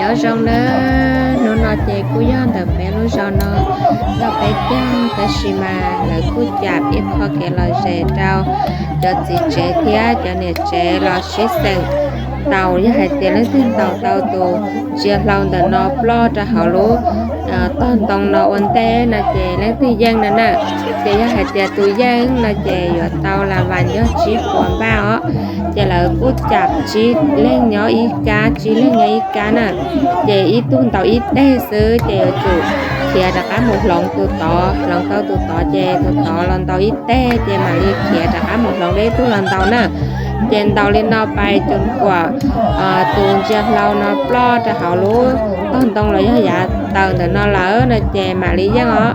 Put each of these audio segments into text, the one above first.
Nyob zoo nawb, hnub no ces kuj yog ntawm peb lub zos no yog peb caug, tab sis mas lawv kuj cam ib qho kev lom zem rau cov txiv tsev thiab cov niam tsev los sib xeem ntaus. Yog hais tias leej twg ntaus tau tus ntsia hlau ntawm no ploj rau hauv lub tog ntoo no ua ntej no ces leej twg yeej no na. Ces yog hais tias tus yeej no ces yuav tau las vas yog tsib puas npaj os. Ces lawv kuj cam tsib leeg nyob ib kab, tsib leeg nyob ib kab na. Ces ib tug ntaus ib teg xwb ces yuav tsum khiav rov qab mus hloov tus tod, hloov tau tus tod ces tus tod los ntaus ib teg ces mam li khiav rov qab mus hloov deb tug los ntaus na. Ces ntaus li no pais txog uas tus ntsia hlau no ploj rau hauv lub tog ntoo los yog yav taws ntawm no lawm no ces mam li yeej os.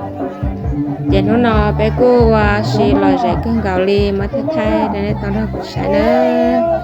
Ces hnub no peb kuj ua si lom zem kawg nkaus li, muab thaij thaij rau nej tau nrog kuv saib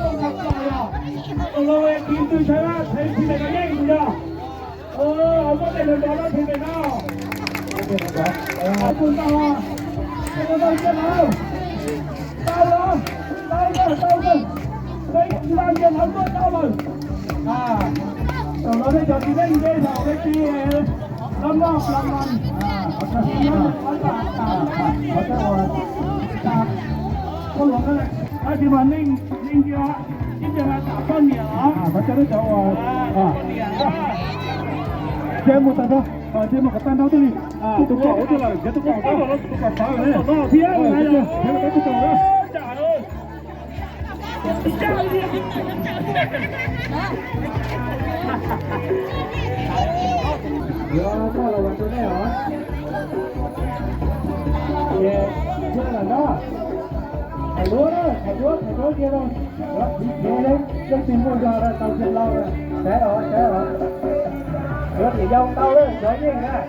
nawb.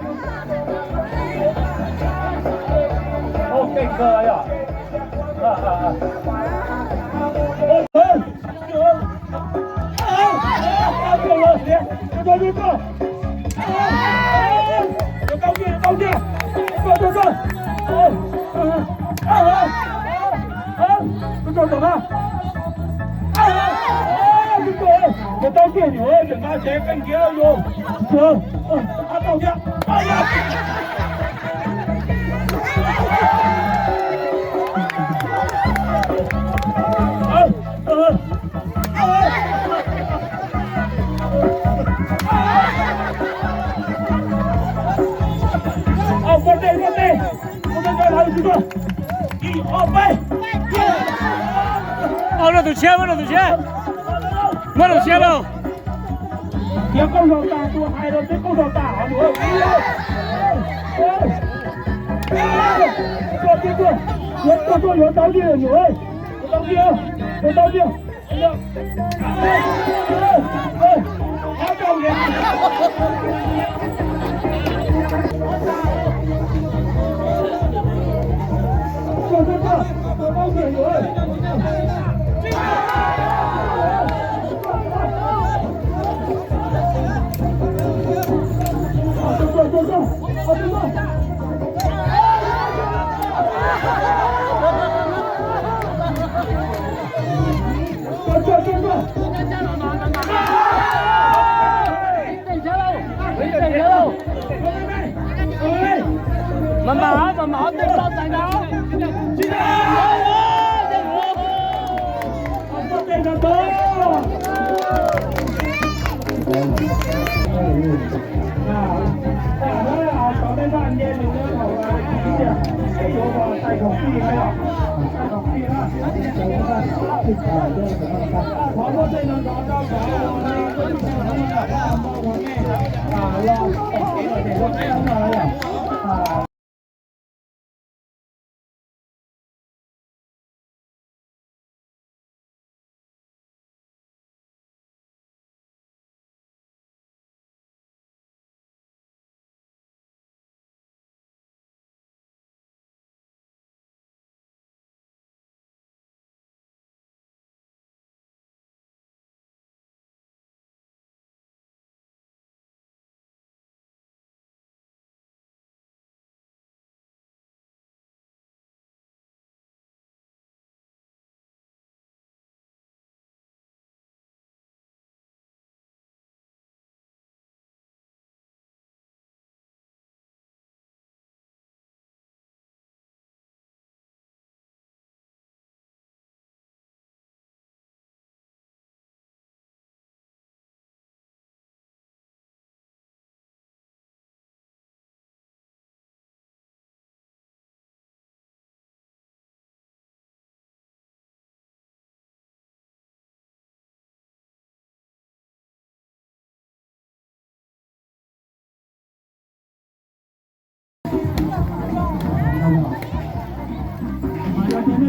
Muab rau tus tshiab, muab rau tus tshiab. Muab rau tus tshiab lauj. Tiav koj zog tas, tus hais rau tiav koj zog tas hov nus. Yuav tau tiag, yuav tau tiag, yuav tau tiag.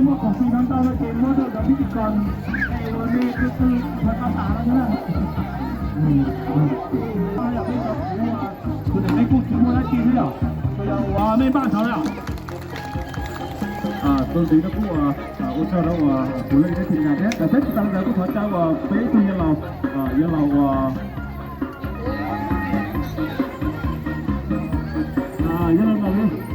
Muaj khoom fij no ntau no ces muab rau cov pib ti kom es ua nej tus twg thov tau tas no na. Tus niam peb cov kuv tus niam peb kuj tsis muaj dab tsi thiab yom, tsuas yog uas nej npaj ntawd yom. Tus ntxiv no kuj ua tsaug rau uas kuv leej teb tim nas thiab, peb tsis tau ntawd kuj thov caw uas peb ib tug yawg laus, yawg laus uas, yawg laus Nom Lis,